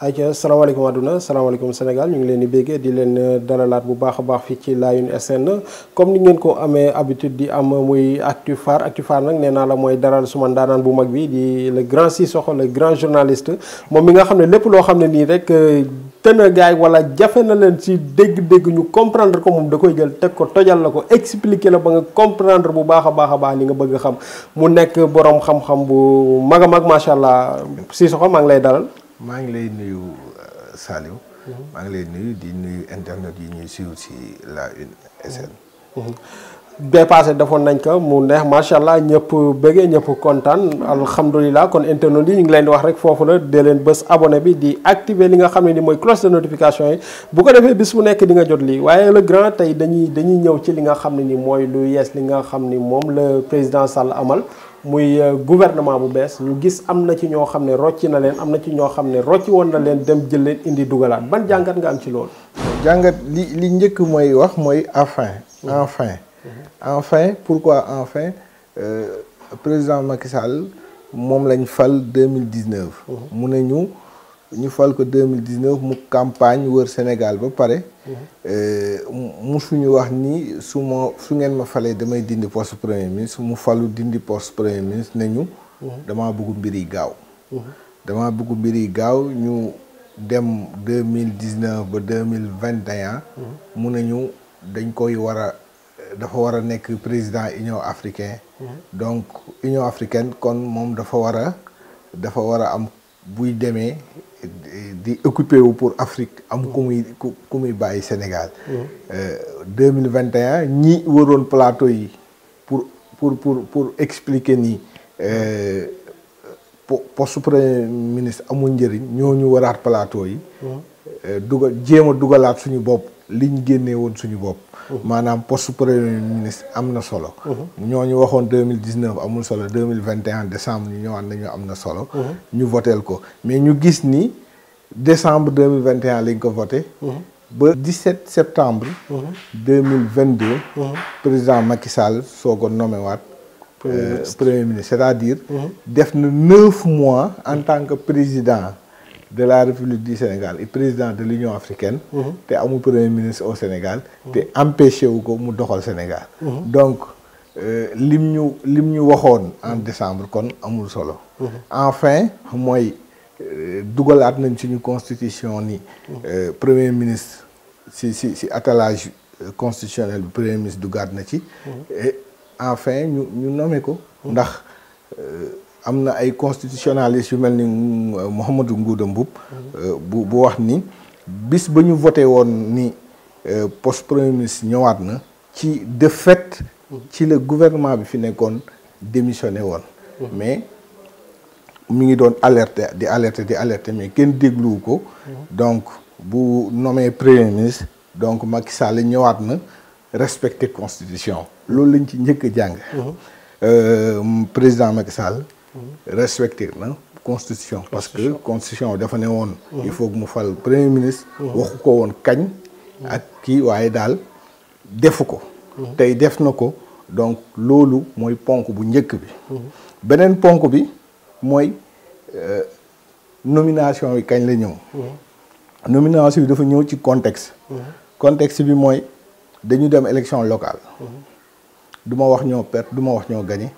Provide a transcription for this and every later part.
ayca salaamaaleykum àdduna salaamaaleykum Sénégal ñu ngi leen di béggee di leen dalalaat bu baax a baax fii ci La Une SN comme ni ngeen ko amee habitude di am muy Actu Phare nag nee naa la mooy dalal suma ndaanaan bu mag bi di le grand Cissokho le grand journaliste moom mi nga xam ne lépp loo xam ne nii rek tëna gaay wala jafe na leen ci dégg-dégg ñu comprendre ko moom da koy jël teg ko tojal la ko expliquer la ba nga comprendre bu baax a baax li nga bëgg a xam mu nekk borom xam-xam bu mag a mag macha allah Cissokho maa ngi lay dalal. maa ngi lay nuyu Saliou. maa ngi lay nuyu di nuyu internet yi ñuy suivre ci La Une SN. bee passé defoon nañ ko mu neex macha allah ñëpp bëggee ñëpp kontaan alhamdulilah kon internet yi ñu ngi leen di wax rek foofu la dee leen bés abonné bi di activer li nga xam ne ni mooy cloche de notification yi bu ko defee bis bu nekk di nga jot lii waaye le grand tey dañuy ñëw ci li nga xam ne ni mooy lu yees li nga xam ni moom la président Sall amal. muy gouvernement bu bees ñu gis am na ci ñoo xam ne rocci na leen am na ci ñoo xam ne rocci woon na leen dem jël leen indi dugalaat ban jàngat nga am ci loolu. jàngat li njëkk mooy wax mooy enfin pourquoi enfin président Macky Sall moom lañ fal 2019. mu ne ñu fal ko 2019 mu campagne wër Sénégal ba pare. musuñu wax ni su ngeen ma falee damay dindi poste premier ministre mu falu dindi poste premier ministre ne ñu. damaa bëgg mbir yi gaaw. damaa bëgg mbir yi gaaw ñu dem 2019 ba 2021. mu ne ñu dañ koy dafa war a nekk président Union africaine. donc Union africaine kon moom dafa war a am buy demee. di occupé wu pour Afrique am ku muy bàyyi Sénégal 2021 ñi waroon plateau yi pour expliquer ni poste premier ministre amul njëriñ ñooñu waraat plateau yi jéem a dugalaat suñu bopp liñ génnee woon suñu bopp maanaam poste premier ministre am na solo ñooñu waxoon 2019 amul solo 2021 décembre ñu ñëwaat nañu am na solo ñu voteel ko mais ñu gis ni décembre 2021 lañ ko voté ba 17 septembre 2022 président Macky Sall soo ko nommé waat premier ministre c'est-à-dire def na 9 mois en tant que président de la République du Sénégal et président de l'Union africaine te amul premier ministre au Sénégal te empêché wu ko mu doxal Sénégal donc lim ñu waxoon en décembre kon amul solo enfin mooy dugalaat nañ suñu constitution ni premier ministre si attelage constitutionnel bi premier ministre dugaat na ci et enfin ñu nommé ko ndax am na ay constitutionnalistes yu mel ni Mouhamadou Ngouda Mboup bu wax ni bis ba ñu voté woon ni poste premier ministre ñëwaat na ci de fait ci le gouvernement bi fi nekkoon démissionné woon mais mi ngi doon alerter mais kenn dégluwu ko donc bu nommé premier ministre donc Macky Sall ñëwaat na respecter constitution loolu lañ ci njëkk a jàng président Macky Sall respecter na constitution parce que constitution dafa ne woon il faut que mu fal premier ministre waxu ko woon kañ ak kii waaye daal defu ko tey def na ko donc loolu mooy ponk bu njëkk bi beneen ponk bi mooy nomination yi kañ la ñëw nomination bi dafa ñëw ci contexte bi mooy dañu dem élection locale du ma wax ñoo perte du ma wax ñoo gagné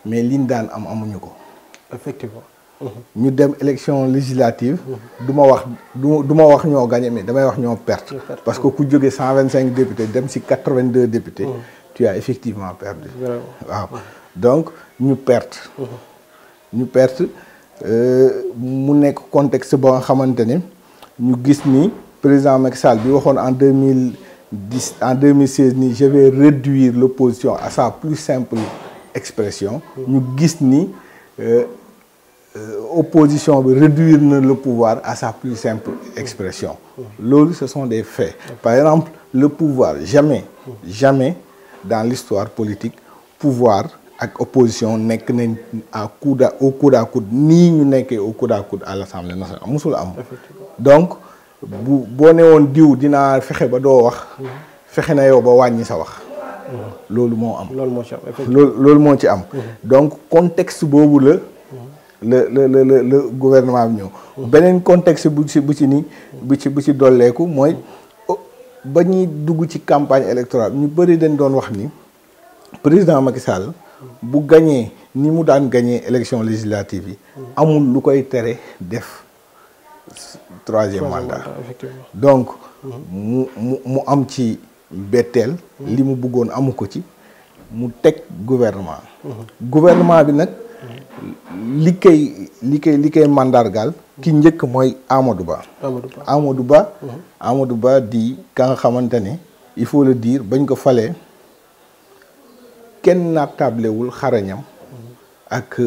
mais liñ daan amuñu ko effectivement ñu dem élection législative du ma wax ñoo gagné mais damay wax ñoo perte parce que ku jógee 125 députés dem ci 82 députés tu as effectivement perdu waaw donc ñu perte mu nekk contexte ba nga xamante ni ñu gis ni président Macky Sall bi waxoon en 2016 ni je vais réduire l'opposition à sa plus simple expression ñu gis ni opposition bi réduire na le pouvoir à sa plus simple expression loolu ce sont des faits par exemple le pouvoir jamais dans l'histoire politique pouvoir ak opposition nekk nañ au coude à coude nii ñu nekkee au coude à coude à l'Assemblée nationale musul am donc boo ne woon diw dinaa fexe ba doo wax fexe na yow ba wàññi sa wax loolu moo am loolu moo ci am donc contexte boobu le gouvernement bi ñëw. beneen contexte bu ci dolleeku mooy ba ñuy dugg ci campagne électorale ñu bëri dañ doon wax ni président Macky Sall bu gañee ni mu daan gañee élection législative yi amul lu koy tere def troisième mandat donc mu am ci betteel li mu bëggoon amu ko ci mu teg gouvernement bi nag li koy mandargaal ki njëkk mooy Amadou Ba di ka nga xamante ne il faut le dire bañ ko falee kenn naatablewul xarañam ak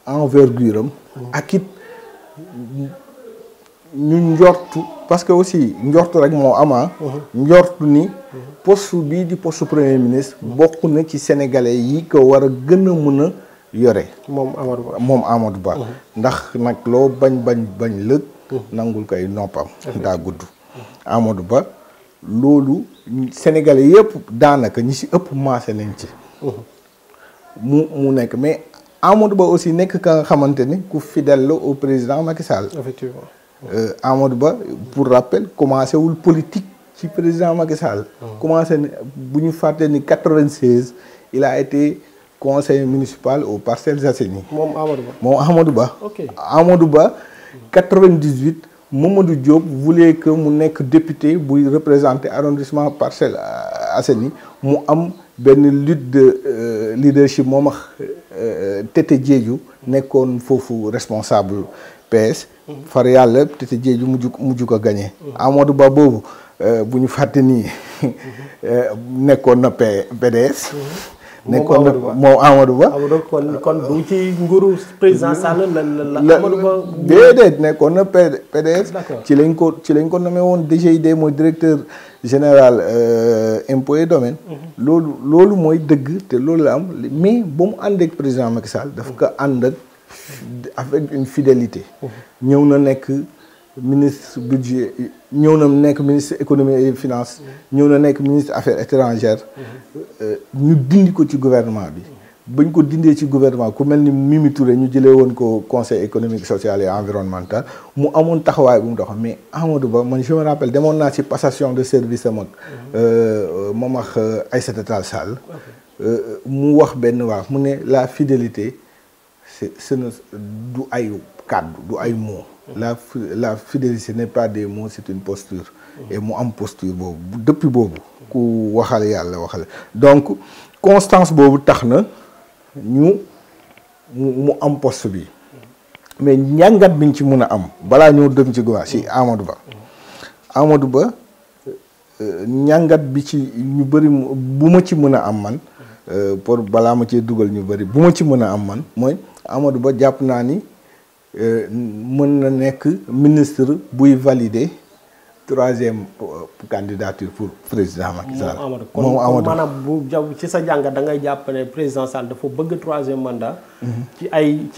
envergure am ak it ñu njortu parce que aussi njortu rek moo ama njortu ni poste bii di poste premier ministre bokk na ci sénégalais yi ko war a gën a mën a yore moom Amadou Ba ndax nag loo bañ lëg nangul koy noppam daa gudd Amadou Ba loolu sénégalais yëpp daanaka ñi ci ëpp maase nañ ci mu nekk mais Amadou Ba aussi nekk ka nga xamante ni ku fidèle la au président Macky Sall effectivement Amadou Ba pour rappel commencé wul politique ci président Macky Sall commencé bu ñu fàtte ni 96 il a été conseiller municipal aux Parcelles Assainies moom Amadou Ba Amadou Ba 98 Mamadou Diop voulait que mu nekk député buy représenter arrondissement Parcelles Assainies mu am benn lutte de leadership moom ak Tete Diédhiou nekkoon foofu responsable PS far yàlla Tete Diédhiou mujj ko gagné Amadou Ba boobu bu ñu fàtte nii nekkoon na PDS nekkoon na moom Amadou Ba kon du ci nguuru président Sall la Amadou Ba déedéet nekkoon na PDS ci lañ ko nommé woon DGID mooy directeur général impôts et domaines loolu mooy dëgg te loolu la am mais ba mu ànd ak président Macky Sall daf ko ànd ak avec une fidélité ñëw na nekk ministre budget ñëw na nekk ministre économie et finance ñëw na nekk ministre affaires étrangères ñu dindi ko ci gouvernement bi bañ ko dindee ci gouvernement ku mel ni Mimi Touré ñu jëlee woon ko conseil économique social et environnemental mu amoon taxawaay bu mu dox mais Amadou Ba man je me rappelle demoon naa ci passation de service am ak moom ak Aïssata Tall Sall mu wax benn wax mu ne la fidélité c'est du ay kàddu du ay mots la fidélité n'est pas des mots c'est une posture et mu am posture boobu depuis boobu ku waxal yàlla waxal donc constance boobu tax na mu am poste bi mais njàngat biñ ci mën a am balaa ñoo dem ci gouvernement si Amadou Ba njàngat bi ci ñu bëri bu ma ci mën a am man pour balaa ma cee dugal ñu bëri bu ma ci mën a am man mooy Amadou Ba jàpp naa ni mën na nekk ministre buy valider troisième candidature pour président Macky Sall. moom Amadou maanaam bu jaw ci sa jàngat da ngay jàpp ne président Sall dafa bëgg troisième mandat. ci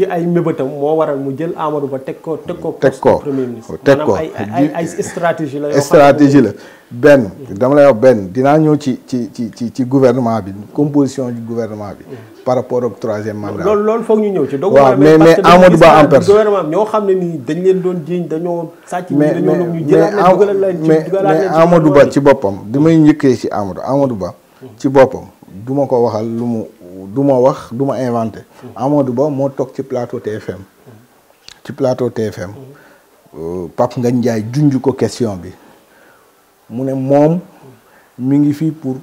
ay mébétam moo waral mu jël Amadou Ba teg ko poste premier ministre. teg ko ay stratégie la. stratégie la benn dama lay wax benn dinaa ñëw ci gouvernement bi composition du gouvernement bi. par rapport ak troisième mandat. loolu foog ñu ñëw ci. waaw mais Amadou Ba en personne gouvernement ñoo xam ne nii dañ leen doon jiiñ dañoo sàcc. mais Amadou Ba ci boppam damay njëkkee ci Amadou Ba ci boppam du ma ko waxal lu mu du ma wax du ma inventé. Amadou Ba moo toog ci plateau TFM. Pape Ngagne Ndiaye junj ko question bi mu ne moom mi ngi fii pour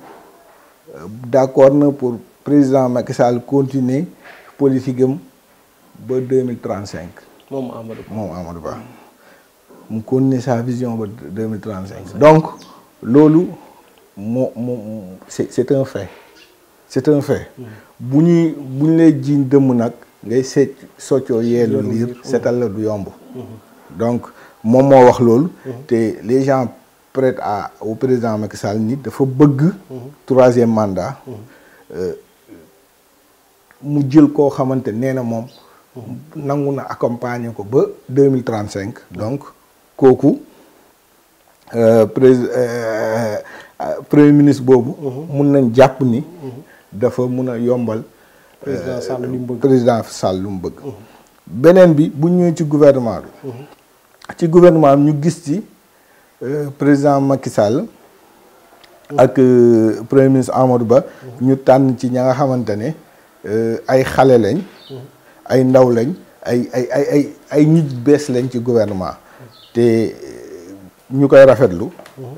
d'accord na pour président Macky Sall continuer politique am ba 2035. moom Amadou Ba mu continuer sa vision ba 2035. donc loolu c'est un fait. bu ñu lay jiiñ dëmm nag ngay soccoo yeelu liir seetal la du yomb. donc moom moo wax loolu. te les gens prêtent au président Macky Sall nit dafa bëgg. troisième mandat. mu jël koo xamante nee na moom. nangu na accompagner ko ba 2035 donc kooku premier ministre boobu. mun nañ jàpp ni. dafa mun a yombal. président Sall lu mu bëgg président Sall lu mu bëgg. beneen bi bu ñëwee ci gouvernement bi. ci gouvernement bi ñu gis ci président Macky Sall. ak premier ministre Amadou Ba. ñu tànn ci ña nga xamante ne ay xale lañ. ay ndaw lañ ay nit bees lañ ci gouvernement. te ñu koy rafetlu.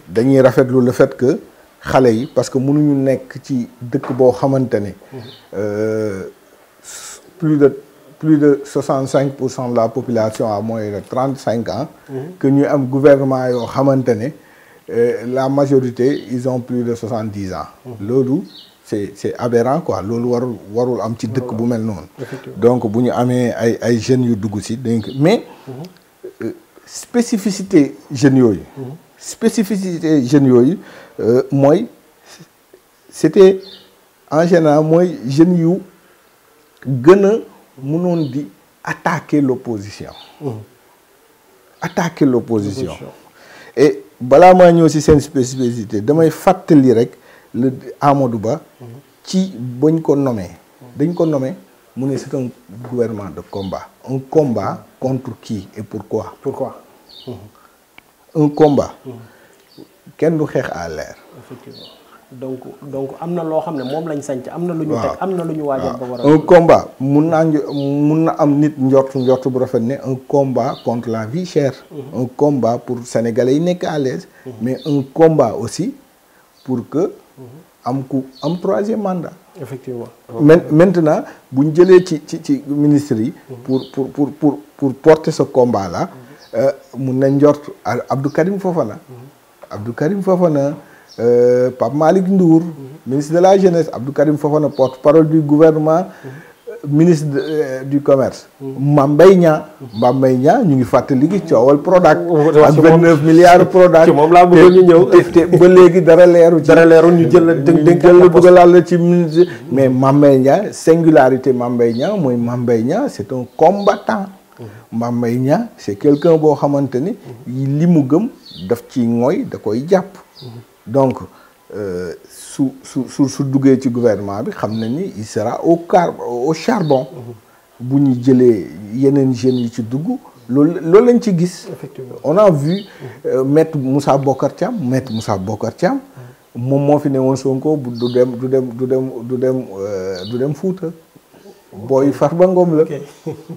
dañuy rafetlu le fait que xale yi parce que mënuñu nekk ci dëkk boo xamante ne. plus de 65% de la population a moins de 35 ans. que ñu am gouvernement yoo xamante ne la majorité ils ont plus de 70 ans. loolu c'est aberrant quoi loolu warul am ci dëkk bu mel noonu. donc bu ñu amee ay jeunes yu dugg si donc mais spécificité jeunes yooyu. spécificité jeunes yooyu mooy c'était en général mooy jeunes yu gën a mënoon di attaquer l'opposition. attaquer l'opposition. et balaa maa ñëw ci seen spécificité damay fàttali rek le Amadou Ba. ci bañ ko nommé. dañ ko nommé mu ne c'est un gouvernement de combat. un combat contre qui et pourquoi. un combat. kenn du xeex à l'air. effectivement donc am na loo xam ne moom lañ sanc am na lu ñu teg am na lu ñu waajal ba war a. un combat mun na am nit njort bu rafet ne un combat contre la vie chère. un combat pour sénégalais yi nekk à l'aise. mais un combat aussi pour que am troisième mandat. effectivement. maintenant bu ñu jëlee ci ministres yi. pour porter ce combat là. mun na njort Abdou Karim Fofana. Pape Malick Ndour. ministre de la jeunesse Abdou Karim Fofana porte-parole du gouvernement. ministre du commerce. Mame Mbaye Niang ñu ngi fàttali gi coowal Prodac. ak 29 milliards Prodac. ci moom laa bëggoon ñu ñëw te ba léegi dara leeru ñu jël dugalaat la ci ministre. mais Mame Mbaye Niang singularité Mame Mbaye Niang mooy Mame Mbaye Niang c'est un combattant. Mame Mbaye Niang c'est quelqu'un boo xamante ni li mu gëm daf ci ngooy da koy jàpp. donc su duggee ci gouvernement bi xam na ni il sera au charbon. bu ñu jëlee yeneen jeunes yi ci dugg loolu lañ ci gis. effectivement on a vu maître Moussa Bocar Thiam moom moo fi ne woon Sonko du dem Fouta. booy Farba Ngom la.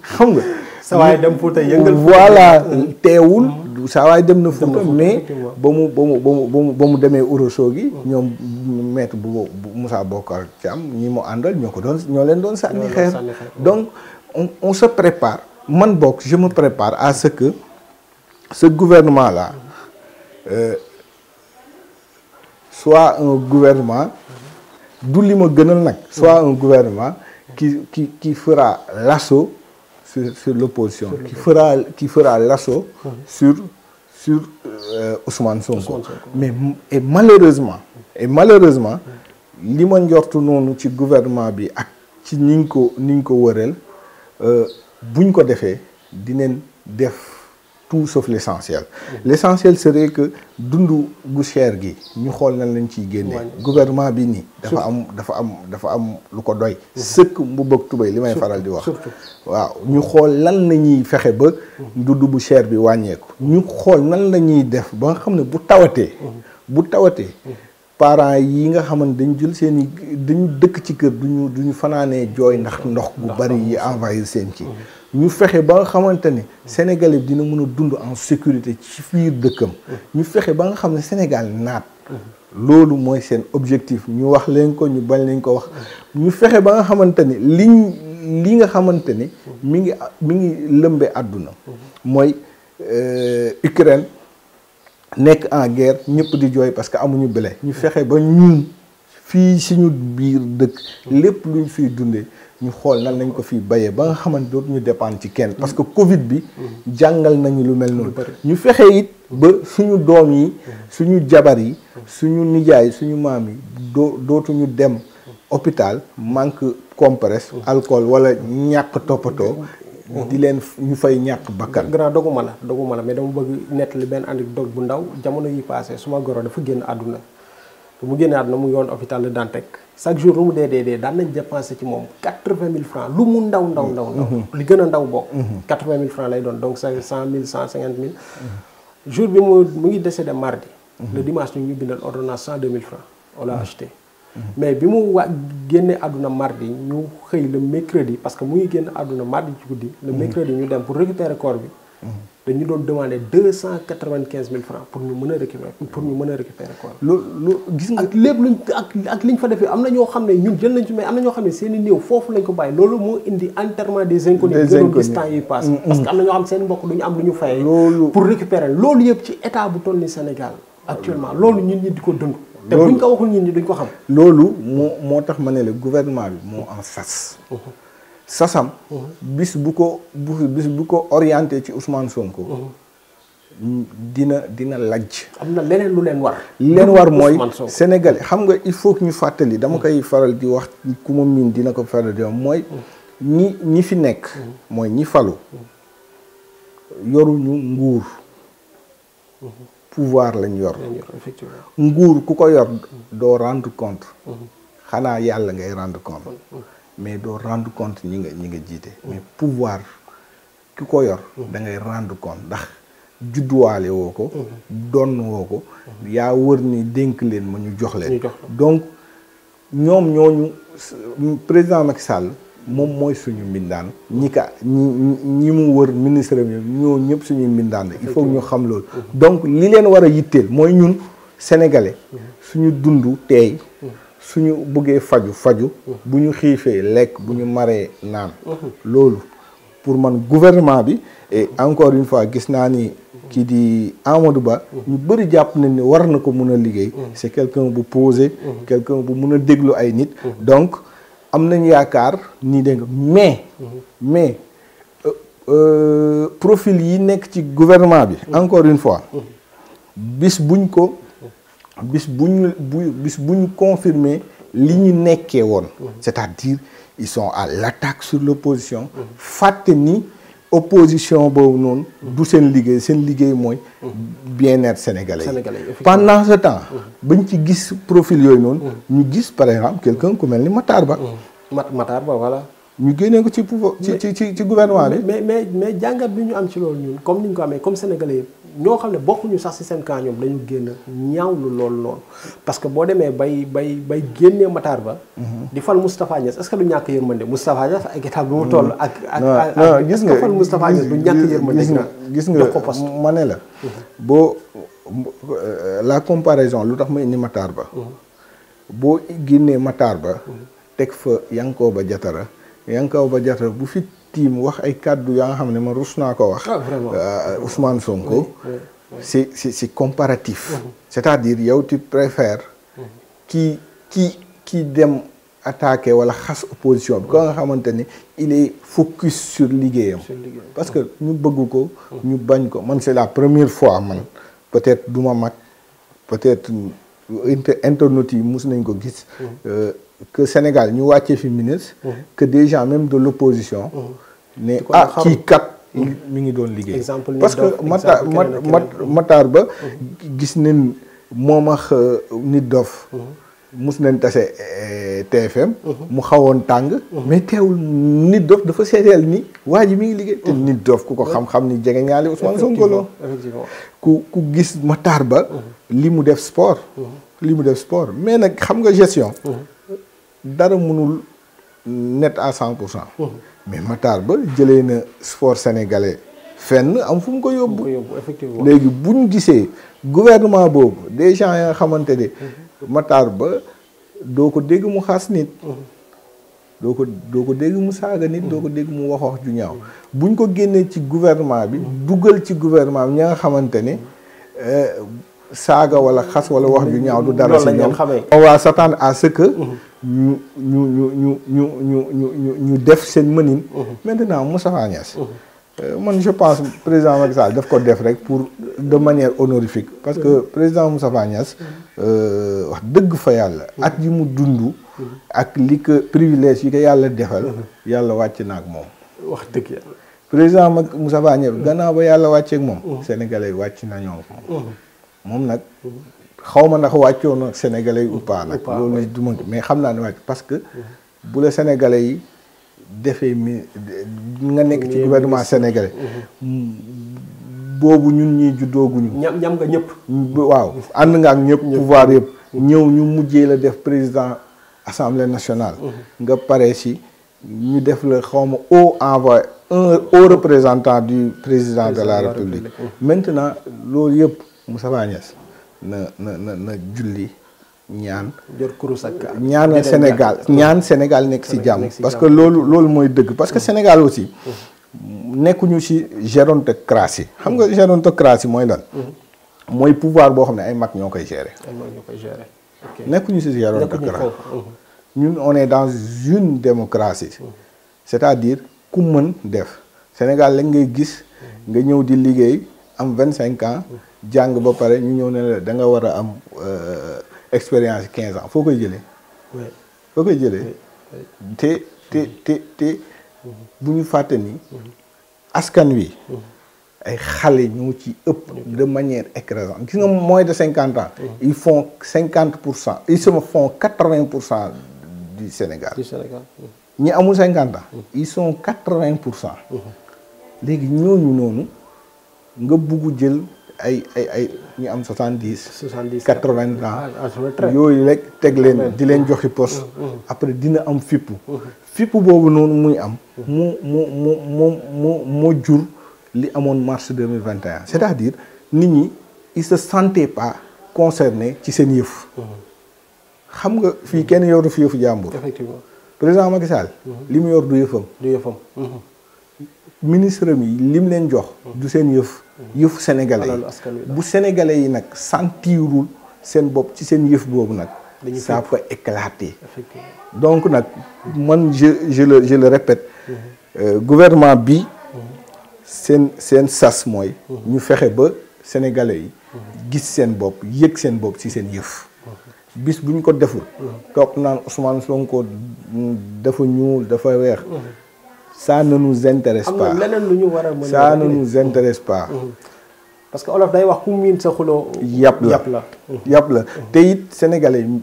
xam nga. saa waay dem Fouta yëngal. voilà teewul. saa waay dem na Fouta mais ba mu demee Ourossogui ñoom maître bu Moussa Bocar Thiam ñi mu àndal ñoo leen doon sànni xeer. donc on se prépare man bokk je me prépare à ce que ce gouvernement là soit un gouvernement du li ma gënal nag. soit un gouvernement qui fera l'assaut sur l'opposition, qui fera l'assaut sur Ousmane Sonko. Mais et malheureusement li ma njortu noonu ci gouvernement bi ak ci niñ ko wëreel buñ ko defee dinañ def tout sauf l'essentiel. L'essentiel serait que dundu gu cher gi ñu xool nan lañ ciy génne. gouvernement bi nii dafa am lu ko doy. sëkk mu bëgg tubéy li may faral di wax. waaw ñu xool lan la ñuy fexe ba dundu bu cher bi wàññeeku. ñu xool nan la ñuy def ba nga xam ne bu tawatee. parents yi nga xamante dañu jël dañu dëkk ci kër duñu fanaanee jooy ndax ndox gu bari yi envahir seen ci. ñu fexe ba nga xamante ne Sénégalais dina mën a dund en sécurité ci biir dëkkam. ñu fexe ba nga xam ne Sénégal naat. loolu mooy seen objectif ñu wax leen ko ñu bañ leen ko wax. ñu fexe ba nga xamante ne li nga xamante ne mi ngi lëmbe àdduna. mooy Ukraine nekk en guerre ñëpp di jooy parce que amuñu blé. ñu fexe ba ñun fii suñu biir dëkk lépp luñ fiy dundee. ñu xool nan lañ ko fii bayee ba nga xamante dootuñu dépendre ci kenn parce que Covid bi jàngal nañu lu mel noonu. ñu fexe it ba suñu doom yi suñu jabar yi suñu nijaay suñu maam yi dootuñu dem hôpital manque compresse alcool wala ñàkk toppatoo. di leen ñu fay ñàkk bakkan. grand doguma la mais dama bëgg nettali benn anecdote bu ndaw jamono yi passé suma goro dafa génn àdduna mu génne àdduna mu ngi woon hôpital de Dantec chaque jour lu mu dee daan nañ dépensé ci moom 80 000 francs lu mu ndaw li gën a ndaw bokk 80 000 francs lay doon donc 100 000 150 000 jour bi mu ngi décédé mardi le dimanche ñu bindal ordonnance 102 000 francs on l'a acheté mais bi mu génne àdduna mardi ñu xëy le mercredi parce que mu ngi génn àdduna mardi ci guddi le mercredi ñu dem pour récupérer corps bi dañu doon demander 295 000 francs pour ñu mën a récupérer corps bi. lu gis nga ak lépp luñ ak liñ fa defee am na ñoo xam ne ñun jël nañ ci mais am na ñoo xam ne seen i néew foofu lañ ko bàyyi loolu moo indi enterrement des inconnus gënoon gis temps yi passe parce que am na ñoo xam ne seen mbokk duñu am lu ñu fayee pour récupérer loolu yëpp ci état bu toll ni Sénégal actuellement loolu ñun ñi di ko dund te buñ ko waxul ñun ñi duñ ko xam loolu moo tax ma ne la gouvernement bi moo en sas sasam bis bu ko orienté ci Ousmane Sonko dina lajj am na leneen lu leen war mooy Sénégalais xam nga il faut que ñu fàttali dama koy faral di wax ku ma miin dina ko faral di wax mooy ñi fi nekk mooy ñi falu yoruñu nguur pouvoir lañ yor nguur ku ko yor doo rendre compte xanaa yàlla ngay rendre compte mais doo rendre compte ñi nga jiite mais pouvoir ki ko yor da ngay rendre compte ndax judduwaale woo ko donn woo ko yaa wër ni dénk leen ma ñu jox leen donc ñoom ñooñu président Macky Sall moom mooy suñu mbindaan ñi mu wër ministre bi ñoo ñëpp suñuy mbindaan la il faut ñu xam loolu donc li leen war a yitteel mooy ñun sénégalais suñu dund teey suñu bëggee faju bu ñu xiifee lekk bu ñu maree naan loolu pour man gouvernement bi et encore une fois gis naa ni kii di Amadou Ba ñu bëri jàpp nañ ni war na ko mun a liggéey c'est quelqu'un bu posé quelqu'un bu mun a déglu ay nit donc am nañu yaakaar nii dégg nga mais profil yi nekk ci gouvernement bi encore une fois bis buñ confirmer li ñu nekkee woon c'est-à-dire ils sont à l'attaque sur l'opposition fàtte ni opposition boobu noonu du seen liggéey mooy bien-être sénégalais pendant ce temps bañ ci gis profil yooyu noonu ñu gis par exemple quelqu'un ku mel ni Matar Ba voilà ñu génnee ko ci pouvoir ci gouvernement bi mais jàngat bi ñu am ci loolu ñun comme ni ñu ko amee comme sénégalais yëpp ñoo xam ne bokkuñu sax ci seen camp ñoom dañu génn ñaawlu loolu noonu parce que boo demee bay génnee Matar Ba di fal Moustapha Niasse est-ce que du ñàkk yërmande Moustapha Niasse ak état bi mu toll ak gis nga fal Moustapha Niasse du ñàkk yërmande gis nga ma ne la boo la comparaison lu tax ma indi Matar Ba boo génnee Matar Ba teg fa Yankhoba Diattara bu fi tiim wax ay kàddu yaa nga xam ne ma rus naa ko wax Ousmane Sonko c'est comparatif c'est-à-dire yow tu préfères ki dem attaquer wala xas opposition bi ko nga xamante ni il est focus sur liggéeyam parce que ñu bëgg ko ñu bañ ko man c'est la première fois man peut-être du ma mag peut-être internautes yi mus nañ ko gis que Sénégal ñu wàccee fi ministre que des gens même de l'opposition ne kii kat mi ngi doon liggéey parce que Matar Ba gis nañ moom ak Nit Dof mus nañ tase TFM mu xawoon tàng mais teewul Nit Dof dafa seeteel ni waa ji mi ngi liggéey te Nit Dof ku ko xam-xam ni jege ñaale Ousmane Sonko la ku gis Matar Ba li mu def sport mais nag xam nga gestion dara mënul net à 100%. Mais Matar Ba jëlee na sport sénégalais fenn am fu mu ko yóbbu effectivement léegi bu ñu gisee gouvernement boobu des gens ya nga xamante ne Matar Ba doo ko dégg mu xas nit doo ko dégg mu saaga nit doo ko dégg mu wax ju ñaaw buñ ko génnee ci gouvernement bi dugal ci gouvernement bi ña nga xamante ne saaga wala xas wala wax ju ñaaw du dara si ñoom on va s'attendre à ce que ñu def seen mënin maintenant Moustapha Niasse man je pense président Macky Sall daf ko def rek pour de manière honorifique parce que président Moustapha Niasse wax dëgg fa yàlla at yi mu dund ak li ko privilège yi ko yàlla defal yàlla wàcc na ak moom wax dëgg yàlla président Moustapha Niasse gannaaw ba yàlla wàcceeg moom sénégalais wàcc nañoo moom nag xaw ma ndax wàccoon ak sénégalais yi ou pas nag loolu du ma mais xam naa ne wàcc parce que bu la sénégalais yi defee nga nekk ci gouvernement sénégalais boobu ñun ñuy juddooguñu ñam nga ñëpp waaw ànd nga ak ñëpp pouvoir yëpp ñëw ñu mujjee la def président assemblée nationale nga pare si ñu def la xawma haut envoyé un haut représentant du président de la république maintenant loolu yëpp Moustapha Niasse na julli ñaan ñaanal Sénégal nekk ci jàmm parce que loolu mooy dëgg parce que Sénégal aussi nekkuñu ci gérontocratie xam nga gérontocratie mooy lan mooy pouvoir boo xam ne ay mag ñoo koy gérer nekkuñu ci gérontocratie ñun on est dans une démocratie c'est-à-dire ku mën def Sénégal lañ ngay gis nga ñëw di liggéey am 25 ans jàng ba pare ñu ñëw ne la da nga war a am expérience 15 ans foo koy jëlee te bu ñu fàtte ni askan wi ay xale ñoo ci ëpp de manière écrasante gis nga moins de 50 ans ils font 50% ils se font 80% du Sénégal ñi amul 50 ans ils sont 80% léegi ñooñu noonu nga bugg jël ay ñu am 70 80 ans yooyu rek teg leen di leen joxi poste après dina am fippu boobu noonu muy am moo jur li amoon mars 2021 c'est-à-dire nit ñi ils se sentaient pas concernés ci seen yëf xam nga fii kenn yoru fi yëfu jàmbur effectivement président Macky Sall li mu yor du yëfam ministre mi lim leen jox du seen yëfu sénégalais yi bu sénégalais yi nag sentirul seen bopp ci seen yëf boobu nag ça peut éclater donc nag man je le répète gouvernement bi seen sas mooy ñu fexe ba sénégalais yi gis seen bopp yëg seen bopp ci seen yëf bis bu ñu ko deful toog naan Ousmane Sonko dafa ñuul dafa weex ça ne nous intéresse pas ça ne nous intéresse pas parce que olof day wax ku miin sa xuloo yàpp la te it sénégalais yi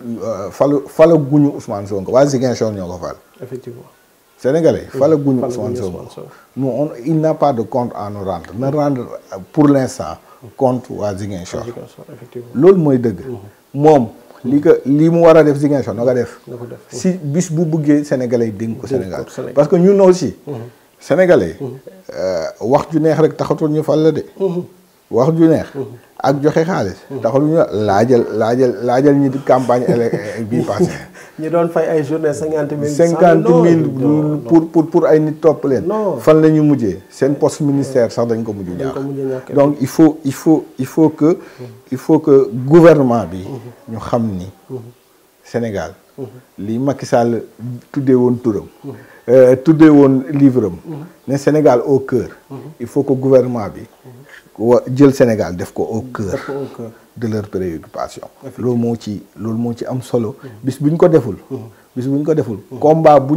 fala guñu Ousmane Sonko waa Ziguinchor ñoo ko fal effectivement sénégalais fala guñu Ousmane Sonko nous il n'a pas de compte à nous rendre na rendre pour l'instant compte waa Ziguinchor loolu mooy dëgg moom li mu war a def Ziguinchor na ko def si bis bu bëggee sénégalais yi dénk ko Sénégal parce que ñun aussi sénégalais wax ju neex rek taxatul ñu fal la de wax ju neex ak joxe xaalis taxatul ñu laajal ñi di campagne bii passé ñi doon fay ay journée 50 000 pour ay nit topp leen fan la ñu mujjee seen poste ministère sax dañ ko mujj ñaax donc il faut que gouvernement bi ñu xam ni Sénégal li Macky Sall tuddee woon turam tuddee woon livre am ne Sénégal au cœur il faut que gouvernement bi jël Sénégal def ko au cœur de leur préoccupation loolu moo ci am solo bis bu ñu ko deful combat bu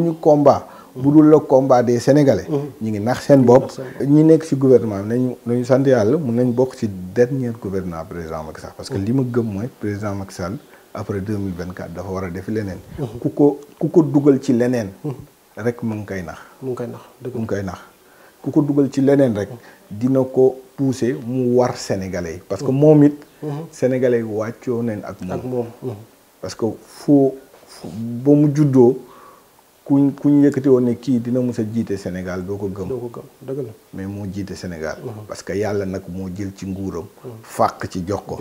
dul le combat des Sénégalais ñi ngi nax seen bopp ñi nekk ci gouvernement bi nañu sant yàlla mun nañ bokk ci dernier gouvernement président Macky Sall parce que li ma gëm mooy président Macky Sall après 2024 dafa war a def leneen ku ko dugal ci leneen rek mu ngi koy nax ku ko dugal ci leneen rek dina ko pousser mu war sénégalais yi parce que moom it sénégalais yi wàccoo nañ ak moom parce que ba mu juddoo kuñ yëkkati woon ne kii dina mës a jiite Sénégal doo ko gëm dëgg la mais moo jiite Sénégal parce que yàlla nag moo jël ci nguuram fàq ci jox ko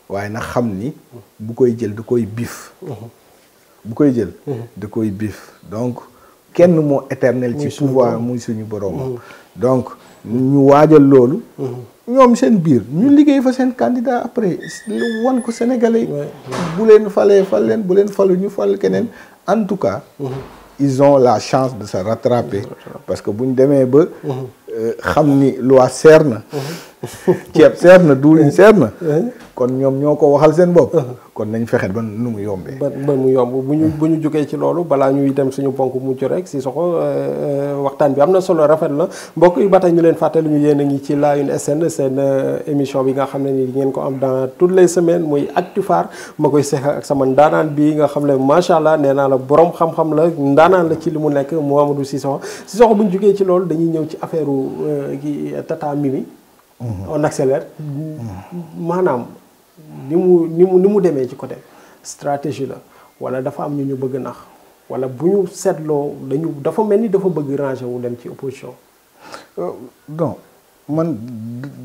waaye nag xam ni bu koy jël da koy biif donc kenn moo éternel ci pouvoir muy suñu borom donc ñu waajal loolu ñoom seen biir ñu liggéey fa seen candidat après wan ko sénégalais bu leen falee fal leen bu leen falu ñu fal keneen en tout cas ils ont la chance de se rattraper parce que bu ñu demee ba xam ni loi seer na ceeb seer na diwlin seer na kon ñoom ñoo ko waxal seen bopp kon nañ fexe ba nu mu yombee ba mu yomb bu ñu jógee ci loolu balaa ñuy dem suñu ponk mucc rek Cissokho waxtaan bi am na solo rafet na mbokk yi ba tey ñu leen fàttali ñu yéen a ngi ci La Une SN seen émission bi nga xam ne ni ngeen ko am dans toutes les semaines muy Actu Phare ma koy seq ak sama ndaanaan bi nga xam ne macha allah nee naa la borom xam-xam la ndaanaan la ci li mu nekk Mouhamadou Cissokho bu ñu jógee ci loolu dañuy ñëw ci affaire gi Tata Mimi on accélère maanaam ni mu demee ci côté stratégie la wala dafa am ñu bëgg nax wala bu ñu seetloo dafa mel ni dafa bëgg ranger wu dem ci opposition. donc man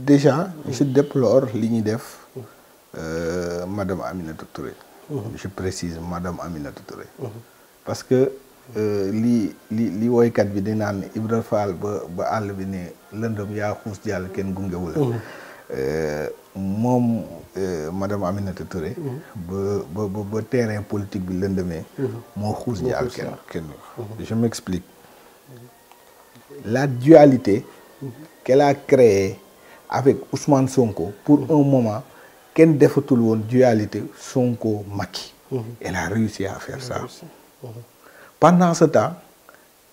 déjà je déplore li ñuy def madame Aminata Touré. Je précise madame Aminata Touré. Parce que li woykat bi di naan Ibra Fall ba àll bi ne lëndëm yaa xuus jàll kenn gungewu la moom madame Aminata Touré ba terrain politique bi lëndëmee moo xuus jàll kenn je m'explique. La dualité qu'elle a créée avec Ousmane Sonko pour un moment kenn defatul woon dualité Sonko Macky. Elle a réussi à faire ça. Pendant ce temps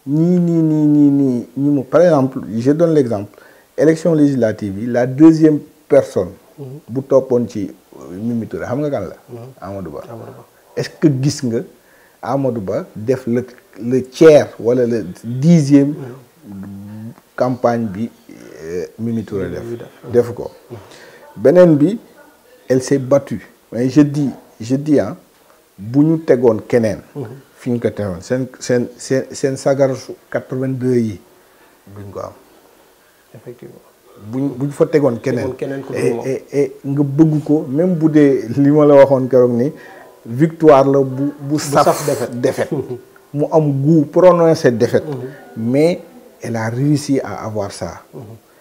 ñi par exemple je donne l'exemple élection législative yi la deuxième personne bu toppoon ci Mimi Touré xam nga kan la Amadou Ba. Est-ce que gis nga Amadou Ba def le tiers wala le 10e campagne bi Mimi Touré def ko beneen bi elle s'est battue mais je dis bu ñu tegoon keneen fi ñu ko tegoon seen sagaru 82 yi duñ ko am effectivement buñ fa tegoon keneen et nga bëgg ko même bu dee li ma la waxoon keroog ni victoire la bu saf défaite mu am goût prononcé défaite mais elle a réussi à avoir ça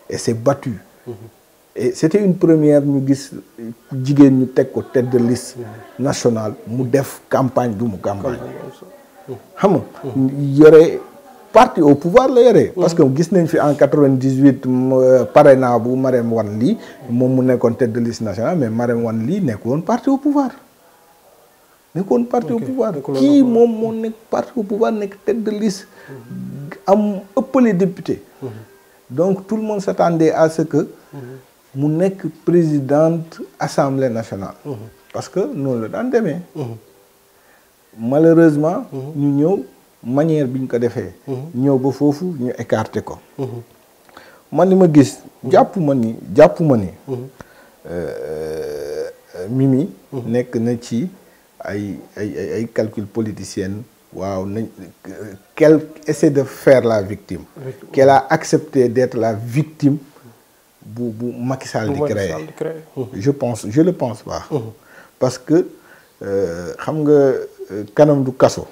et s'est battue et c'était une première ñu gis jigéen ñu teg ko tête de liste nationale mu def campagne du mu campagne xam nga yore parti au pouvoir la yore parce que gis nañ fi en 98 parrainage bu Marème Wane Ly moom mu nekkoon tête de liste nationale mais Marème Wane Ly nekkoon parti au pouvoir kii moom moo nekk parti au pouvoir nekk tête de liste am ëppale député donc tout le monde s'attendait à ce que mu nekk présidente assemblée nationale parce que noonu la daan demee malheureusement ñu ñëw manière bi ñu ko defee ñëw ba foofu ñu écarté ko man li ma gis jàpp ma ni Mimi nekk na ci ay calcul politicien waaw nañ qu'elle essaie de faire la victime qu'elle a accepté d'être la victime bu Macky Sall di créer je le pense pas parce que xam nga kanam du kaso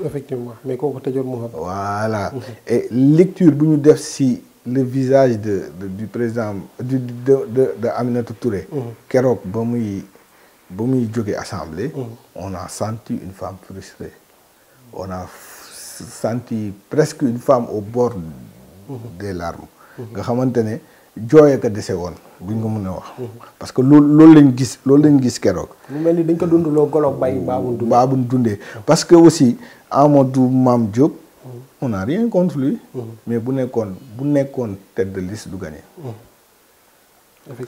effectivement mais kooku tëjoon mu xam voilà et lecture bu ñu def si le visage du président de Aminata Touré keroog ba muy jóge assemblée on a senti une femme frustrée on a senti presque une femme au bord des larmes nga xamante ne jooy ko dese woon buñ ko mën a wax parce que loolu lañ gis keroog mu mel ni dañ ko dundaloo goloog bay baabun dundee parce que aussi Amadou Mame Diop on n'a rien contre lui mais bu nekkoon tête de liste du gagner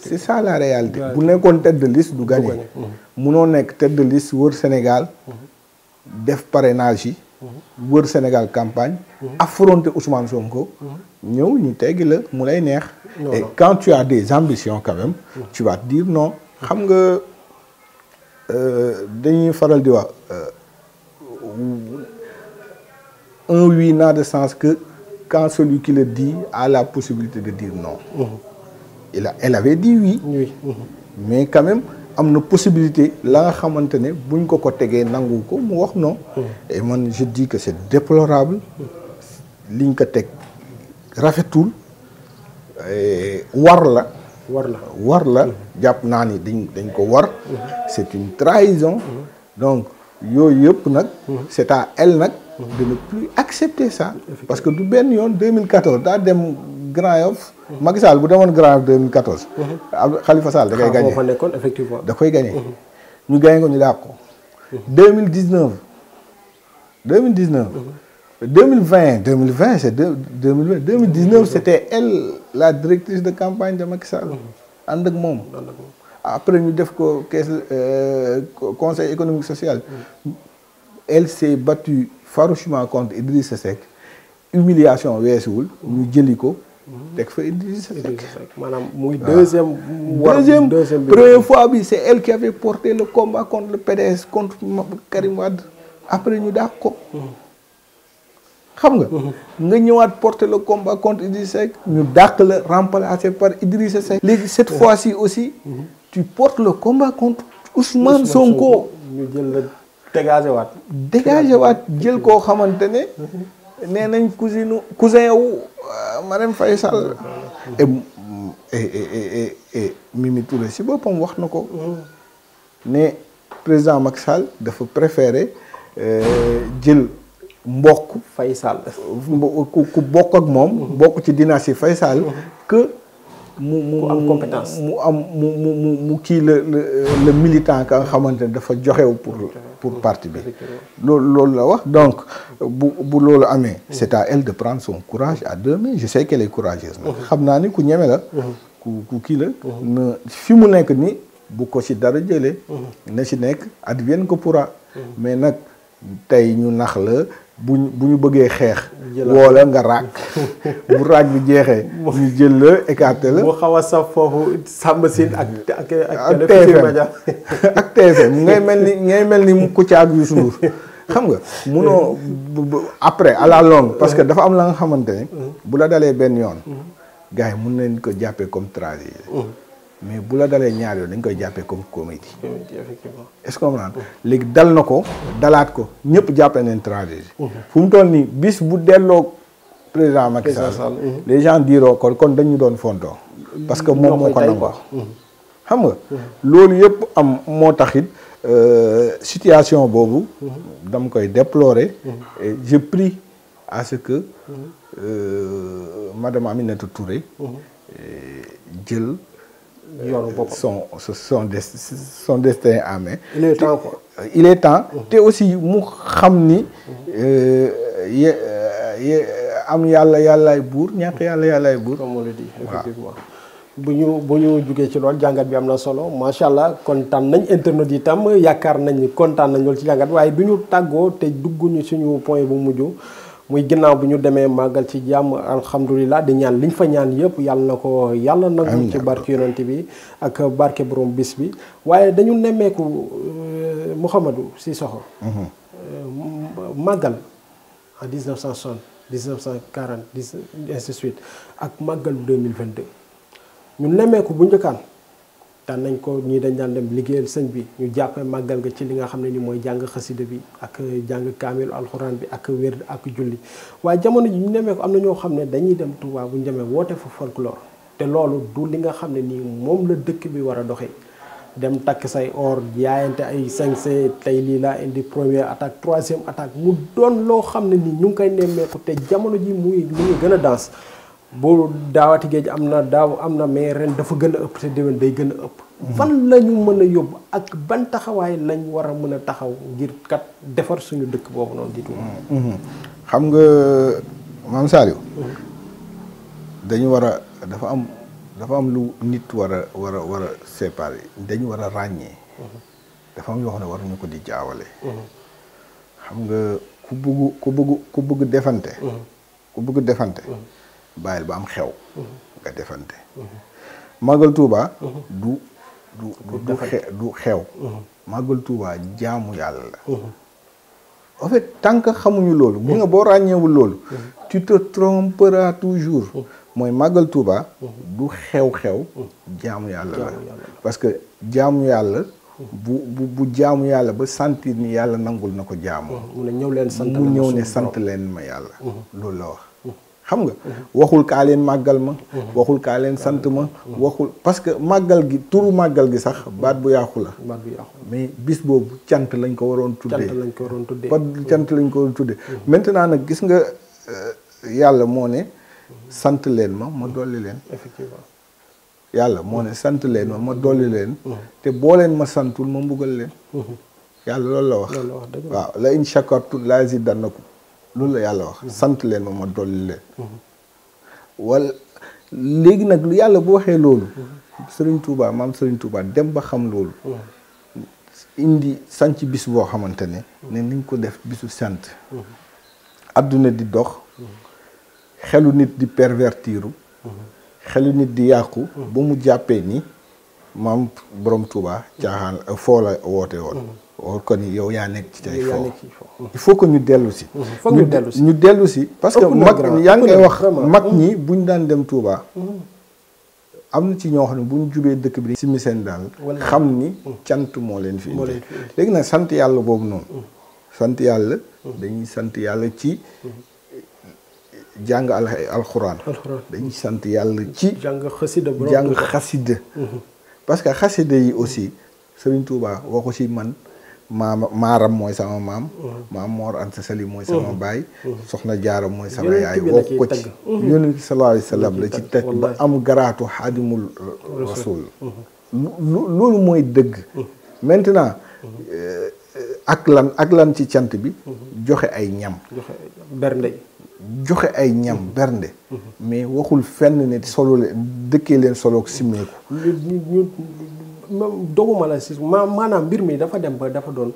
c'est ça la réalité bu nekkoon tête de liste du gagner munoo nekk tête de liste wër Sénégal def parrainage yi wër Sénégal campagne affronter Ousmane Sonko ñëw ñu teggi la mu lay neex et quand tu as des ambitions quand même tu vas te dire non xam nga dañuy faral di wax un oui n'a de sens que quand celui qui le dit a la possibilité de dire non elle avait dit oui mais quand même am na possibilité la nga xamante ne buñ ko tegee nangu ko mu wax non et man je dis que c'est déplorable liñ ko teg rafetul war la jàpp naa ni dañ ko war c'est une trahison donc yooyu yëpp nag c'est à elle nag de ne plus accepter ça parce que du benn yoon 2014 daa dem Grand Yoff Macky Sall bu demoon Grand 2014. Khalifa Sall da koy gagné fa nekkoon effectivement. da koy gagné. ñu gagné ko ñu dàq ko. 2019 c'est 2019 c'était elle la directrice de campagne de Macky Sall. ànd ak moom. après ñu def ko caisse conseil économique social. elle s'est battue farouchement contre Idrissa Seck. humiliation weesuwul ñu jëli ko. teg fa Idrissa Seck. maanaam muy deuxième. première fois bi c'est elle qui avait porté le combat contre le PDS contre Karim Wade après ñu daax ko. xam nga. nga ñëwaat porter le combat contre Idrissa Seck. ñu dàq la remplacé par Idrissa Seck. léegi cette fois-ci aussi. tu portes le combat contre Ousmane Sonko. ñu jël la dégagé waat jël koo xamante ne. nee nañ cousin wu Marème Faye Sall. et Mimi Touré si boppam wax na ko. ne président Macky Sall dafa préféré jël mbokk Faye Sall. ku bokk ak moom. bokk ci dynastie Faye Sall. que mu am compétence mu kii le militant ka nga xamante ne dafa joxew pour parti bi. loolu la wax donc bu loolu amee. c'est à elle de prendre son courage à deux mains je sais qu'elle est courageuse. xam naa ni ku ñeme la. ku kii la. na fi mu nekk ni bu ko ci dara jëlee. na ci nekk advienne que pourra. mais nag tey ñu nax la bu ñu bëggee xeex. woo la nga raak bu raak bi jeexee. ñu jël la écarté la. mu xaw a saf foofu Samba Sine ak TFM ak TFM ngay mel ni mu Kouthia ak Youssou Ndour xam nga munoo après à la longue parce que dafa am la nga xamante ne. bu la dalee benn yoon. gars yi mun nañ ko jàppee comme tragédie. mais bu la dalee ñaar yoon dañ koy jàppee comme comédie. effectivement. est-ce que comprendre léegi dal na ko dalaat ko ñëpp jàppee nañ tragédie. fu mu toll nii bis bu delloo président Macky Sall. les gens diront kon dañu doon fontoo. parce que moom moo ko nangu. xam nga loolu yëpp am moo taxit situation boobu. dama koy déplorer. et je prie à ce que madame Aminata Touré jël. yoonu boppam son destin en main. il est temps quoi. il est temps te aussi mu xam ni am yàllaay buur ñàkk yàllaay buur. comme on le dit effectivement. bu ñu jugee ci loolu jàngat bi am na solo macha allah kontaan nañ internet yi tam yaakaar nañ kontaan nañ loolu ci jàngat waaye du ñu tàggoo te dugguñu suñu point bu mujj. muy ginnaaw bi ñu demee màggal ci jàmm alhamdulilah di ñaan liñ fa ñaan yëpp yàlla nangu ci barke yonent bi ak barke borom bis bi waaye dañu nemmeeku Mouhamadou Cissokho màggal en 1960 1940 ainsi de suite ak màggal 2022 ñu nemmeeku bu njëkkaan daan nañ ko ñii dañ daan dem liggéeyal sëñ bi ñu jàppee màggal ga ci li nga xam ne ni mooy jàng xasida bi ak jàng kaamilu alxuraan bi ak wér ak julli waaye jamono ji ñu nemee ko am na ñoo xam ne dañuy dem Touba bu ñu demee woote fa folklore te loolu du li nga xam ne nii moom la dëkk bi war a doxee dem takk say or yaayante ay sañse tey lii laa indi première attaque troisième attaque mu doon loo xam ne nii ñu ngi koy nemmeeku te jamono ji mu ngi gën a danse bu daawati géej am na mais ren dafa gën a ëpp te déwén day gën a ëpp. fan la ñu mën a yóbbu ak ban taxawaay lañ war a mën a taxaw ngir kat defar suñu dëkk boobu noonu di Touba. xam nga maam Saliou. dañu war a dafa am lu nit war a séparer dañu war a ràññee. dafa am yoo xam ne waruñu ko di jaawale. xam nga ku bëgg defante. ku bëgg defante. bàyyil ba am xew. nga defante. Magal Touba. du xew. Magal Touba jaamu yàlla la. en fait tant que xamuñu loolu. bu nga boo ràññeewul loolu. tu te tromperas toujours. mooy Magal Touba. du xew-xew. jaamu yàlla la parce que jaamu yàlla. bu jaamu yàlla ba sentir ni yàlla nangul na ko jaamu. mu ñëw ne sant leen ma yàlla. loolu la wax. xam nga waxul kaa leen màggal ma. waxul kaa leen sant ma. waxul parce que màggal gi turu màggal gi sax baat bu yàqu la. mais bis boobu cant lañ ko waroon tuddee. cant lañ ko waroon tuddee. maintenant nag gis nga yàlla moo ne sant leen ma dolli leen. effectivement. yàlla moo ne sant leen ma dolli leen. te boo leen ma santul ma mbugal leen. yàlla loolu la wax. waaw la in shakartum la azidannakum loolu la yàlla wax. sant leen ma dolli leen. wala léegi nag lu yàlla bu waxee loolu. Serigne Touba maam Serigne Touba dem ba xam loolu. indi sanc bis boo xamante ne. ne niñ ko def bisu sant. adduna di dox. xelu nit di pervertiru. xelu nit di yàqu. ba mu jàppee ni maam borom Touba caaxaan foo la woote woon. wax ko ni yow yaa nekk ci tey foo. il faut que ñu dellu si. ñu dellu si parce que mag yaa ngi wax mag ñi buñ daan dem Touba. am na ci ñoo xam ne bu ñu jubee dëkk bi simi seen daal xam ni cant moo leen fi indi léegi nag sant yàlla boobu noonu sant yàlla dañuy sant yàlla ci jàng alxuraan dañuy sant yàlla ci jàng xasida parce que xasida yi aussi Serigne Touba waxu ci man maaram mooy sama maam Mor Anta Sali mooy sama baay soxna Jaara mooy sama yaay wax ko ci yonent bi sallallahu alayhi wa sallam la ci teg ba am garaatu xaadimul rasul loolu mooy dëgg maintenant ak lan ci cant bi joxe ay ñam joxe ay ñam bernde mais waxul fenn ne solo leen dëkkee leen soloog simmeeku doguma la si maanaam mbir mi dafa dem ba dafa doon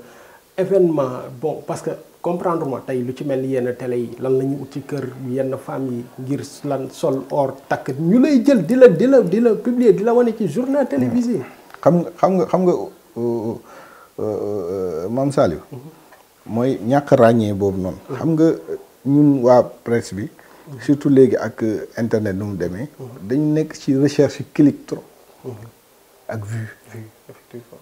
événement bon parce que comprendre ma tey lu ci mel ni yenn télé yi lan la ñu ut ci kër yenn femmes yi ngir lan sol or takk ñu lay jël di la publier di la wane ci journal télévisé. xam nga Mame Saliou mooy ñàkk ràññee boobu noonu. xam nga ñun waa presse bi. surtout léegi ak internet nu mu demee. dañu nekk ci recherche clic trop. ak vue effectivement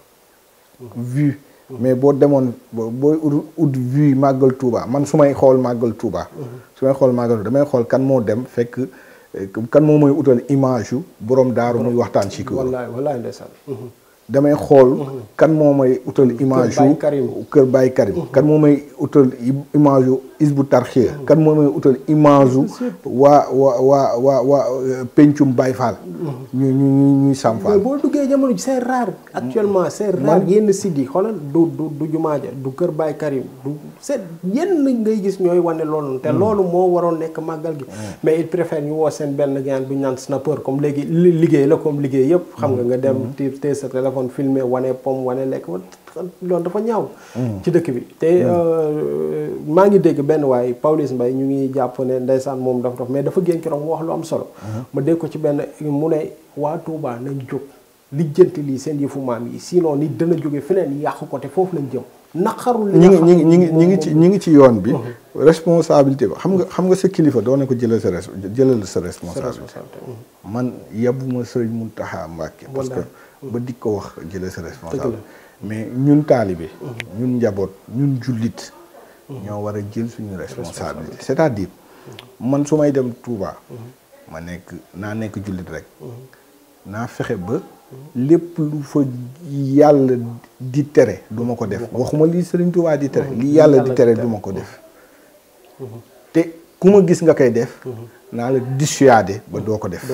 vue mais boo demoon booy ut vue màggal Touba man su may xool màggal Touba damay xool kan moo dem fekk kan moo mooy utal image yu borom daaru muy waxtaan ci ko wallaay ndeysaan damay xool kan moo may utal image yu kër Baye Karim kan moo may utal image yu Isbu Tarxiya kan moo may utal image yu waa pencum Baye Fall ñuy Sam Fall mais boo duggee jamono ji c'est rare actuellement c'est rare yenn sites yi xoolal du jumaaja du kër Baye Karim du c'est yenn ngay gis ñooy wane loolu te loolu moo waroon nekk màggal gi mais il préfère ñu woo seen benn gaan bu ñu naan snapper comme léegi liggéey la comme liggéey yëpp xam nga dem téye sa téléphone filmé wane pom wane lekk loolu dafa ñaaw ci dëkk bi te maa ngi dégg benn waaye Pawlish Mbaye ñu ngi jàpp ne ndeysaan moom dafa dof mais dafa génn keroog mu wax lu am solo ma dégg ko ci benn mu ne waa Touba nañ jóg lijjanti lii seen yëfu maam yi sinon nit dana jóge feneen yàqu ko te foofu lañ jëm naqarul ñi ngi ci yoon bi responsabilité ba xam nga sa kilifa doo ne ko jëlal sa responsabilité man yebuma Sëriñ Muntaxa Mbàkke parce que ba di ko wax jëlal sa responsabilité mais ñun taalibe ñun njaboot ñun jullit ñoo war a jël suñu responsabilité c'est-à-dire man su may dem Touba naa nekk jullit rek naa fexe ba lépp lu fa yàlla di tere du ma ko def waxuma lii Serigne Touba di tere li yàlla di tere du ma ko def te ku ma gis nga koy def naa la dissuader ba doo ko def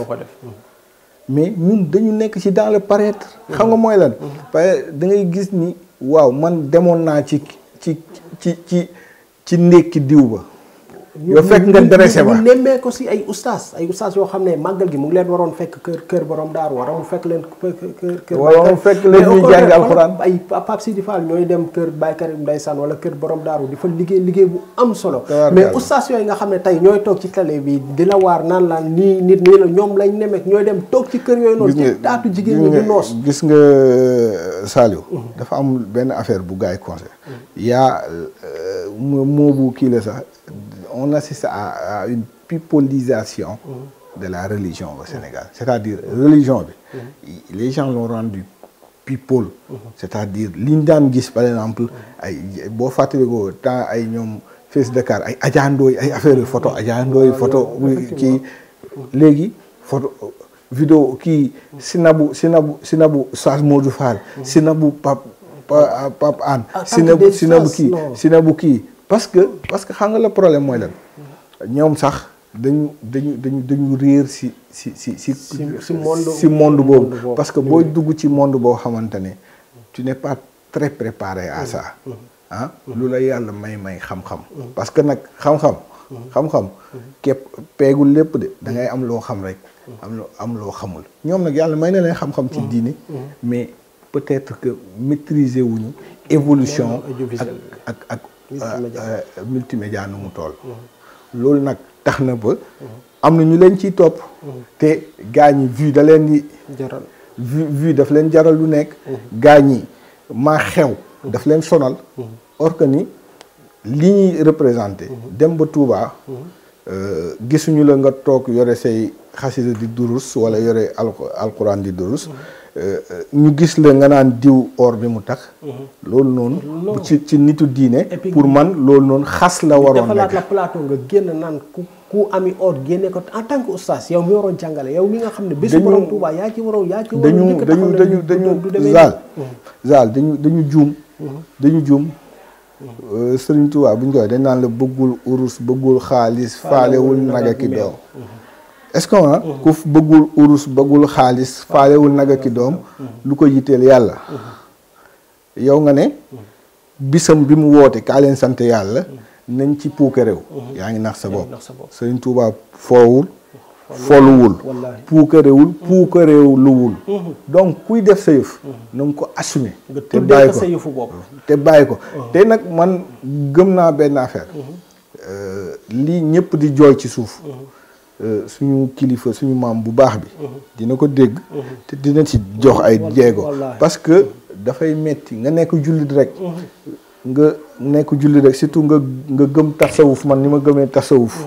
mais ñun dañu nekk ci dans le paraître xam nga mooy lan parce que da ngay gis ni waaw man demoon naa ci ndékki diw ba yow fekk nga dressé ba ñu nemmee ko si ay ustaas yoo xam ne màggal gi mu ngi leen waroon fekk kër borom daaru wara mu fekk leen kër waroon fekk leen ñuy jàng alxuraan ay Pape Sidi Fall ñooy dem kër Baye Karim ndeysaan wala kër borom daaru di fa liggéey bu am solo mais ustaas yooyu nga xam ne tey ñooy toog ci télé bi di la waar naan laan nii nit nii la ñoom lañ nemmeek ñooy dem toog ci kër yooyu noonu ci taatu jigéen ñi di noos gis nga Saliou dafa am benn affaire bu gars yi conseil yaa moo bu kii la sax on assiste à une pipolisation de la religion au Sénégal. C'est-à-dire, religion, les gens l'ont rendu people. C'est-à-dire, l'Indan Gis, par exemple, bon fatigué, tant ay ñom Fès Dakar, ay Adjandoy, ay affaire de photo, Adjandoy, photo, qui, légui, photo, vidéo, qui, Sinabou, Sas Modou Fall, Sinabou, Pape Anne, Sinabou qui, parce que xam nga le problème mooy lan ñoom sax dañu réer si monde boobu parce que booy dugg ci monde boo xamante ne tu n'es pas très préparé à ça ah lu la yàlla may xam-xam parce que nag xam-xam képp peegul lépp de da ngay am loo xam rek am loo xamul ñoom nag yàlla may na leen xam-xam ci diine mais peut-être que maîtriser wuñu évolution ak multimédia nu mu toll loolu nag tax na ba am na ñu leen ciy topp te gaa ñi vue da leen di jaral vue daf leen jaral lu nekk gaa ñi maa xew daf leen sonal or que ni li ñuy représenté dem ba Touba gisuñu la nga toog yore say xasida di durus wala yore alquran di durus ñu gis la nga naan diw or bi mu tax loolu noonu ci nitu diine pour man loolu noonu xas la waroon defalaat la plateau nga génn naan ku ami or génne ko en tant que oustaz yow mi waroon jàngale yow mi nga xam ne bésu borom Touba yaa ci waroon dañu juum Sëriñ Touba bu ñu koy dañ naan la bëggul urus bëggul xaalis faalewul naga ki doom est-ce que ku bëggul urus bëggul xaalis faalewul naga ki doom lu ko yitteel yàlla yow nga ne bisam bi mu woote kaa leen sant yàlla nañ ci puuke réew yaa ngi nax sa bopp Sëriñ Touba foowul foluwul puukaréewul puukaréewluwul donc kuy def sa yëf na nga ko assumer te bàyyi ko te nag man gëm naa benn affaire lii ñëpp di jooy ci suuf suñu kilifa suñu maam bu baax bi dina ko dégg te dina ci jox ay jéego parce que dafay metti nga nekk jullit rek surtout nga gëm tasawuf man ni ma gëmee tasawuf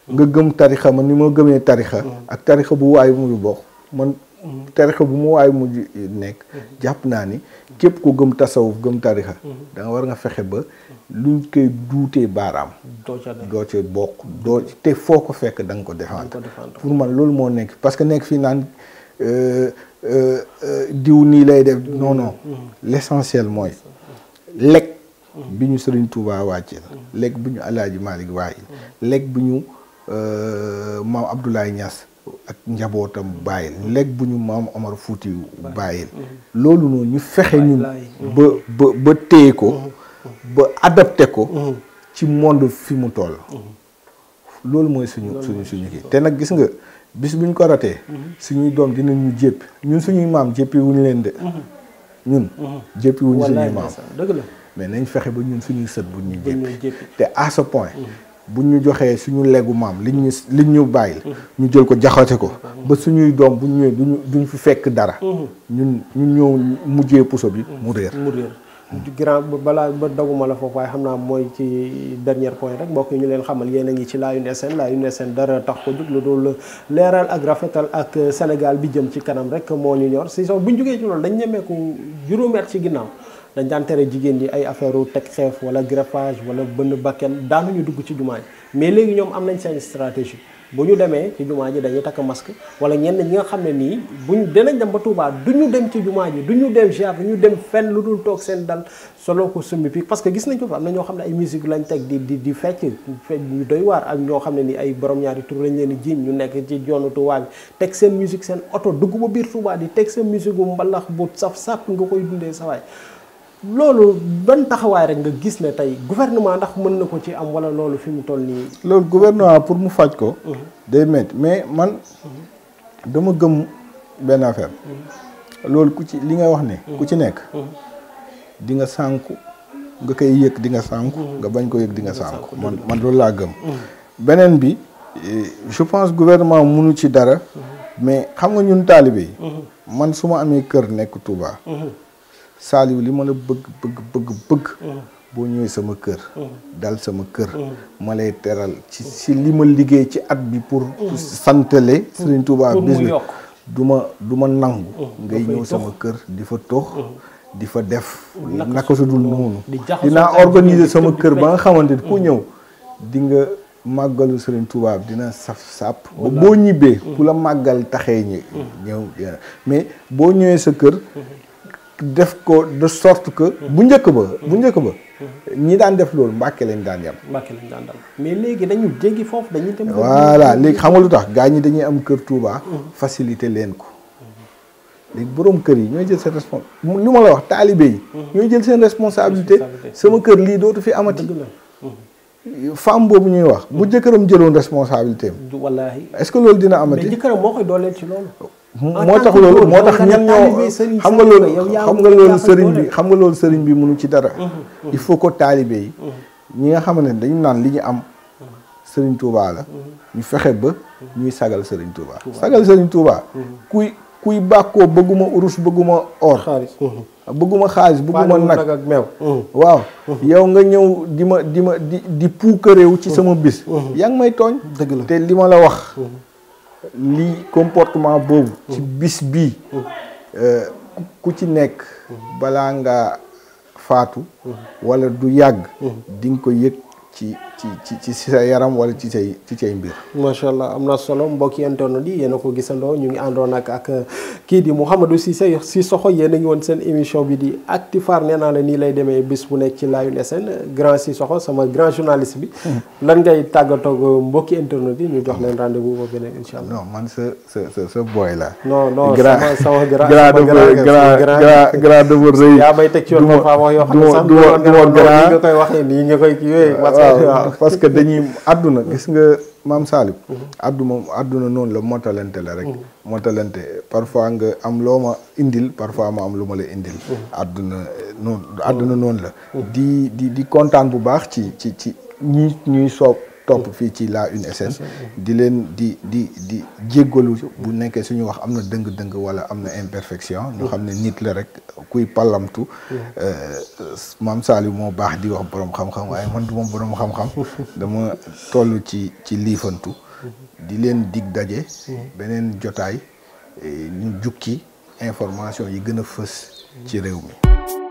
nga gëm tarixa man ni ma gëmee tarixa ak tarixa bu waay muy bokk man tarixa bu mu waay mu nekk jàpp naa ni képp ko gëm tasawuf gëm tarixa da nga war nga fexe ba luñ koy duutee baaraam doo ca bokk doo te foo ko fekk da nga ko défendre pour man loolu moo nekk parce que nekk fii naan diw nii lay def non l'essentiel mooy lekk bi ñu Sëriñ Tuubaa wàcceel lekk bi ñu Alaaji Maalik waayil lekk bi ñu maam Abdoulaye Niass ak njabootam bàyyil lekk bu ñu maam Omar Fouti bàyyil loolu noonu ñu fexe ñun ba téye ko ba adapté ko ci monde fi mu toll loolu mooy suñu kii te nag gis nga bis buñ ko ratee suñuy doom dinañ ñu jéppi ñun suñuy maam jéppi wuñu leen de ñun jéppi wuñu suñuy maam dëgg la mais nañ fexe ba ñun suñuy sët bu ñuy jéppi te à ce point bu ñu joxee suñu leggu maam liñ ñu bàyyil ñu jël ko jaxate ko ba suñuy doom bu ñu ñëwee duñ fi fekk dara ñun ñëw mujjee puso bi mu réer grand balaa ba doguma la foofu waaye xam naa mooy ci dernier point rek mbokk yi ñu leen xamal yéen a ngi ci Laayun SN dara tax ko jug lu dul leeral ak rafetal ak Sénégal bi jëm ci kanam rek moo ñu ñor si bu ñu jógee ci loolu dañ ñemeeku juróomi at ci ginnaaw dañ daan tere jigéen ñi ay affaire teg xeef wala greffage wala bënn bakken daanuñu dugg ci jumaa ji mais léegi ñoom am nañ seen stratégie bu ñu demee ci jumaa ji dañuy takk masque wala ñenn ñi nga xam ne nii buñ dinañ dem ba Touba du ñu dem ci jumaa ji du ñu dem ziar du ñu dem fenn lu dul toog seen dal solo ko summi pi parce que gis nañ ko fa am na ñoo xam ne ay musique lañ teg di fecc ñu doy waar ak ñoo xam ne ni ay borom ñaari tur lañ leen di jiiñ ñu nekk ci yoonu Touba bi teg seen musique seen oto dugg ba biir Touba di teg seen musique bu mbalax bu saf-saf nga koy dundee sa waay loolu ban taxawaay rek nga gis ne tey gouvernement ndax mën na ko ci am wala loolu fi mu toll nii. loolu gouvernement pour mu faj ko. day métti mais man dama gëm benn affaire. loolu ku ci li nga wax ne. ku ci nekk. di nga sànku nga koy yëg di nga sànku. nga bañ ko yëg di nga sànku man loolu laa gëm. beneen bi je pense gouvernement mënu ci dara. mais xam nga ñun taalibe yi. man su ma amee kër nekk Touba. Saliou li ma la bëgg boo ñëwee sama kër dal sama kër ma lay teral ci li ma liggéey ci at bi pour santale Serigne Touba bis bi du ma nangu ngay ñëw sama kër di fa tox di fa def naka su dul noonu dinaa organiser sama kër ba nga xamante ku ñëw di nga màggalu Serigne Touba dina saf sàpp ba boo ñibbee ku la màggal taxee ñëw mais boo ñëwee sa kër def ko de sorte que bu njëkk ba ñi daan def loolu Mbàkke lañ daan yem. Mbàkke lañ daan dal mais léegi dañu jéggi foofu dañuy dem. voilà léegi xam nga lu tax gaa ñi dañuy am kër Touba. facilité leen ko. léegi borom kër yi ñooy jël seen responsabilité li ma la wax taalibe yi. ñooy jël seen responsabilité. sama kër lii dootu fi amati. femme boobu ñuy wax. bu jëkkëram jëloon responsabilité am. wallaahi est-ce que loolu dina amati. mais jëkkëram moo koy dooleel ci loolu. moo tax loolu moo tax ñan ñoo xam nga loolu sëriñ bi mënu ci dara. il faut que taalibe yi. ñi nga xamante ne dañu naan li ñu am. sëriñ Touba la. ñu fexe ba ñuy sagal sëriñ Touba. sagal sëriñ Touba. kuy bàkkoo bëgguma urus bëgguma or. bëgguma xaalis bëgguma nag ak meew. waaw yow nga ñëw di puukareewu ci sama bis. yaa ngi may tooñ. dëgg la te li ma la wax. li comportement boobu. ci bis bii. ku ci nekk. balaa nga faatu. wala du yàgg. di nga ko yëg ci sa yaram wala ci say mbir. macha allah am na solo mbokki internet yi yéen a ko gisandoo ñu ngi àndoon ak kii di Mouhamadou Cissokho yéen a ngi woon seen émission bi di Actu Phare nee naa la nii lay demee bis bu nekk ci Laayoune SN grand Cissokho sama grand journaliste bi. lan ngay tàggatoo mbokki internet yi ñu jox leen rendez-vous ba beneen incha allah. non man sa boy la. non sama grand dafa rëy. yaa may teg ci yoon faa wax yoo xam ne sax nga koy waxee nii nga koy kiiwee. parce que dañuy àdduna gis nga maam Salib. àdduna noonu la motalante la rek. motalante parfois nga am loo ma indil parfois ma am lu ma la indil. àdduna noonu la. di kontaan bu baax ci ñuy topp fii ci Laayoune SN di leen di jéggalu bu nekkee suñu wax am na dëng-dëng wala am na imperfection ñu xam ne nit la rek kuy pallamtu maam Saliou moo baax di wax borom xam-xam waaye man du ma borom xam-xam dama toll ci liifantu di leen dig daje beneen jotaay ñu jukki information yi gën a fës ci réew mi.